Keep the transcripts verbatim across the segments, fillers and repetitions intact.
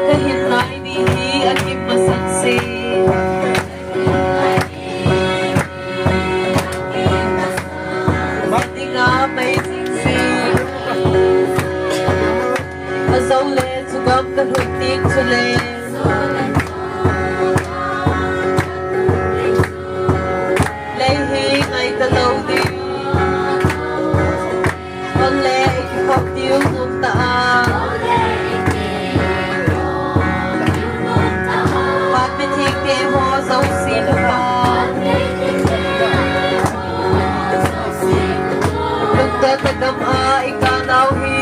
Kahin lai ni hi akim masang se. Dinga amazing se. Ajole chugam kalhun ding chule. Lei hi ngai talou ding. Ole, ikikhop diu nom tah a. Van mithengte ho jouse ho pa. Lungdon na gam a ikanau hi.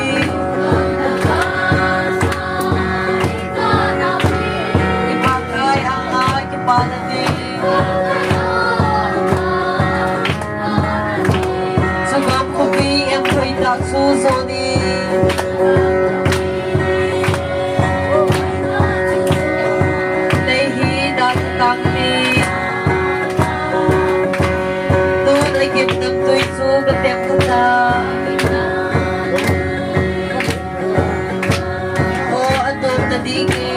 Ipakai anga kipana ding. Chugam khopi em thoi tah chu joni. Lei hi dan tang ni. Tun agim namtui chu katem kata. O, anom nading e.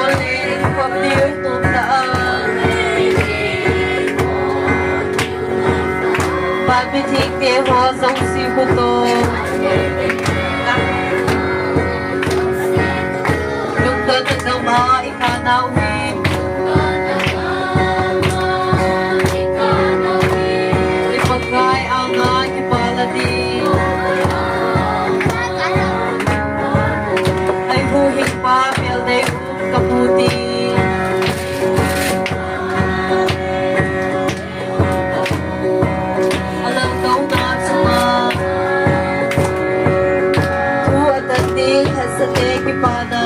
Ole, ikikhop diu nom tah a. Van mithengte ho jouse ho toh. Lungdon na gam a ikanau hi. Ipakai anga kipana ding. Eihuhhingpa meldei um kamu ding. Alamdouna chunga thu atan ding hahsat le kipana.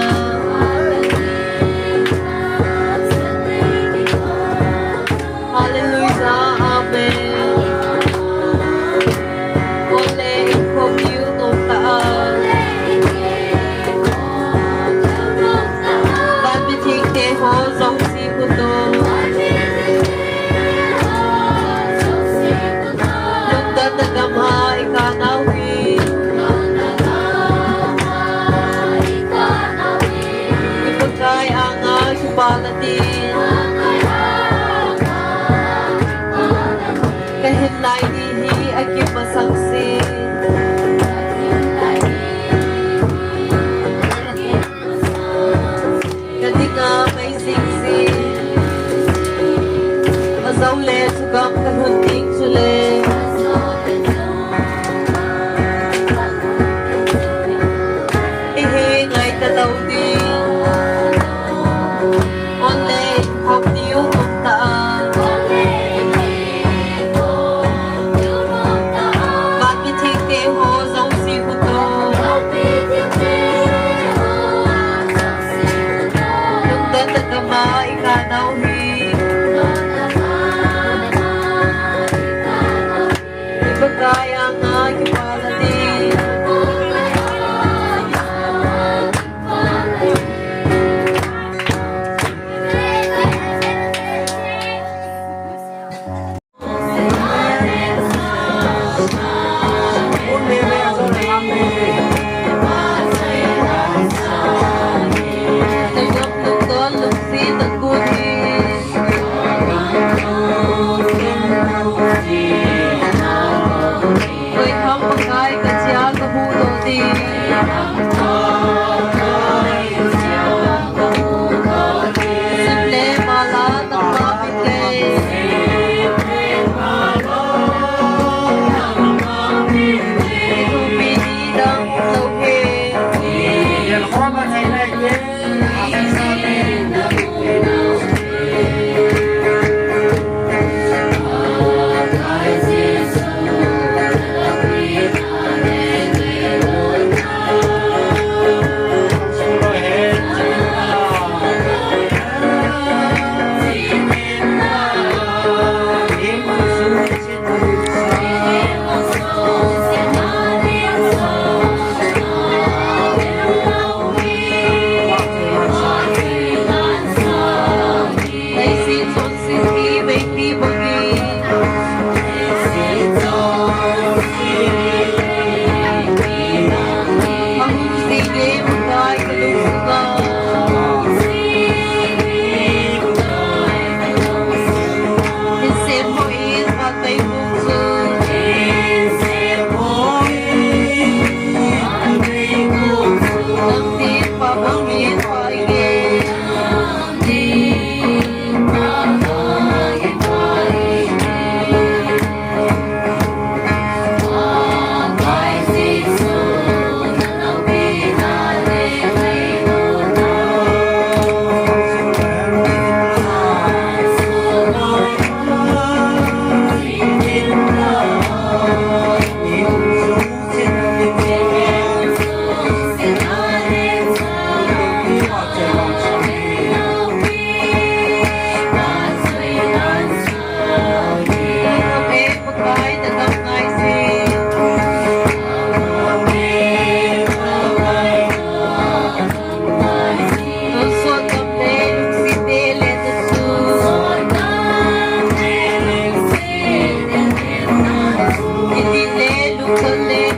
Hallelujah, amen. Ole, ikikhop diu nom tah a. Van mithengte ho jouse ho toh. Lungdon na gam a ikanau hi. Ipakai anga kipana ding. Kahin lai ni hi akim masang se. Kadinga amazing se. Ajole chugam kalhun ding chule. Ihi ngai talou ding. Ole, ikikhop diu nom tah a. Van mithengte ho jouse ho toh. Lungdon na gam a ikanau hi. Ipakai anga kipana ding. Koi ham Pakai kachia kahuhdoh ding. Sip le mala nangma min kei. Thupi dang lou hi. Amen.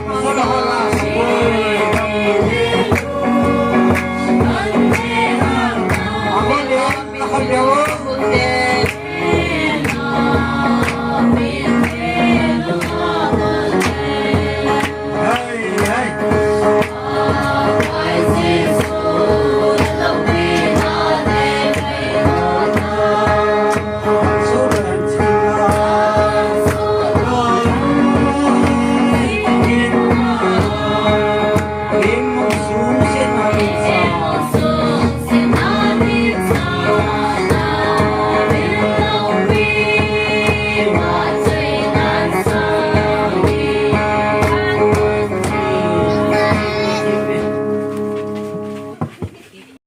Hon hon